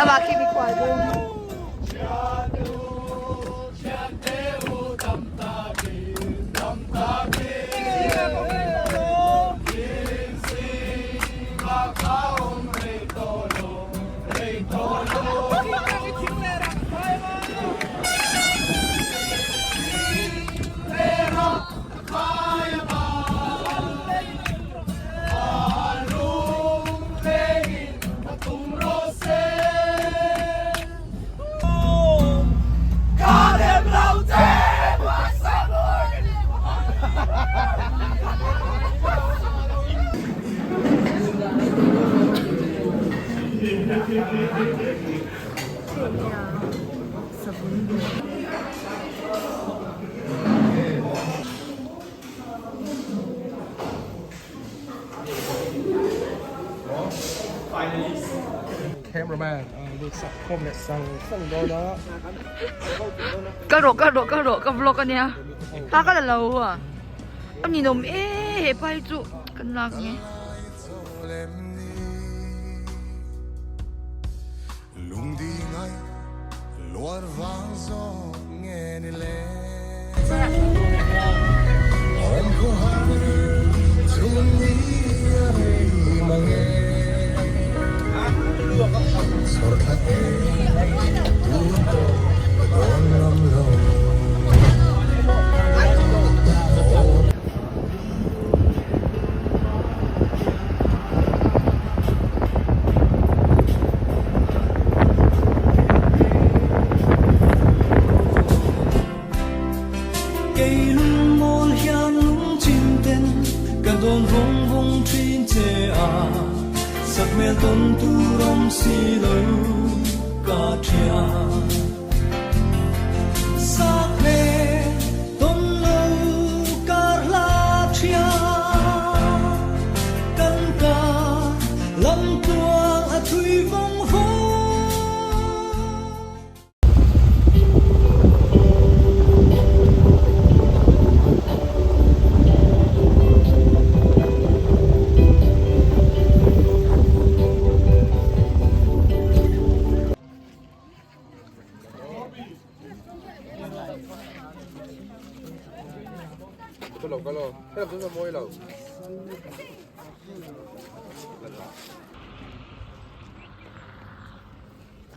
Amah khi mikhual dum. Cameraman lut sak khawm leh sang sang dawn a. Ka rawh ka rawh ka rawh ka vlog ania ha ka la lo a a ninawm e he pa hi chu kan lak ang e.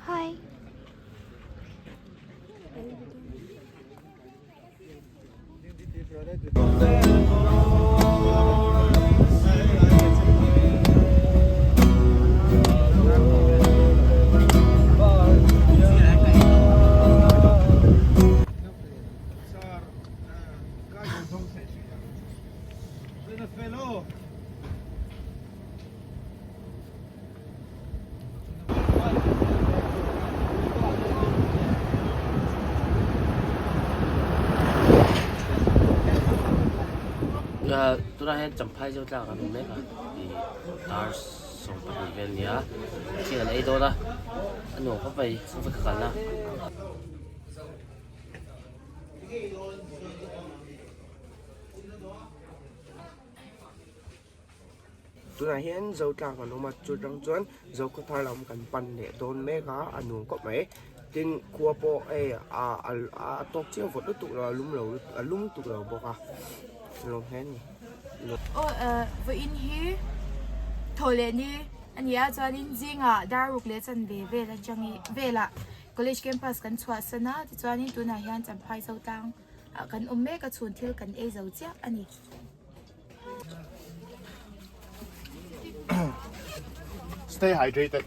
Hi. Tunah hian champhai zo tlak an awm mek a ih dar 12 vel a ni a thing an ei dawn a a nuam khawp mai kawng vek a kalna. Tunah hian Zotlang kan awm a, chu atang chuan Zokhawthar lam kan pan leh dawn mek a, a nuam khawp mai. Tin, khua pawh hei a a tawk chiah vawt lutuk lo a, a lum lo a lum lutuk lo bawk a, lawm hle a ni. Aw vawiin hi thaw leh ni a ni a, chuanin zingah dar ruk leh chanve vel atangin velah college campus kan chhuahsan a, tichuanin tunah hian Champhai Zotlang ah kan awm mek a, chhun thil kan ei zo chiah a ni. Stay hydrated.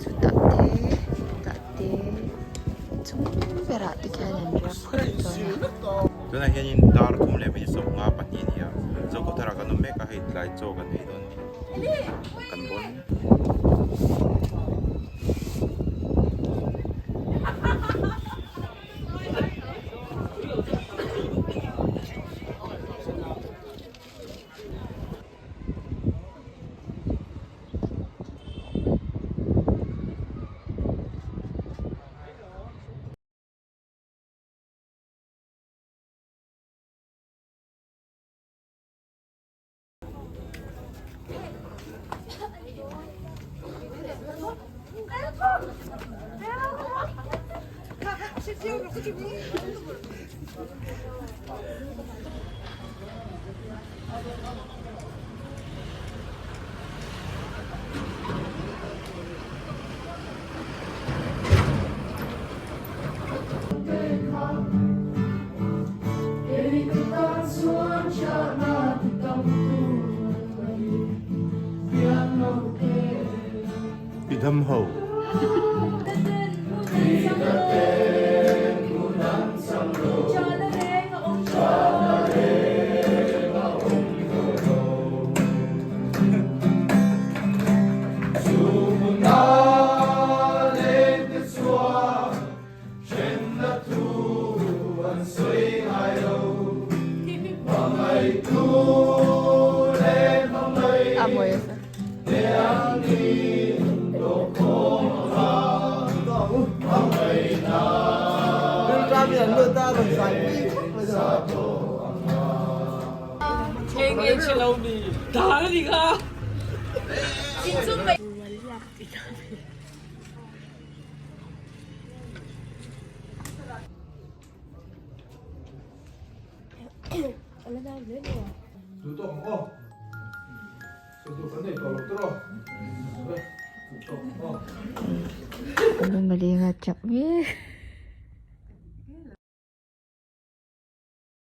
Chutah te tah te chung berah te khian an riak phawt dawn a. Tunah hianin dar thum leh minute 52 a ni a, Zokhawthar ah kan awm mek a, hei tlai chaw kan ei dawn a ni, kan bawn. I dam ho. Ka lung a leng a chak mek.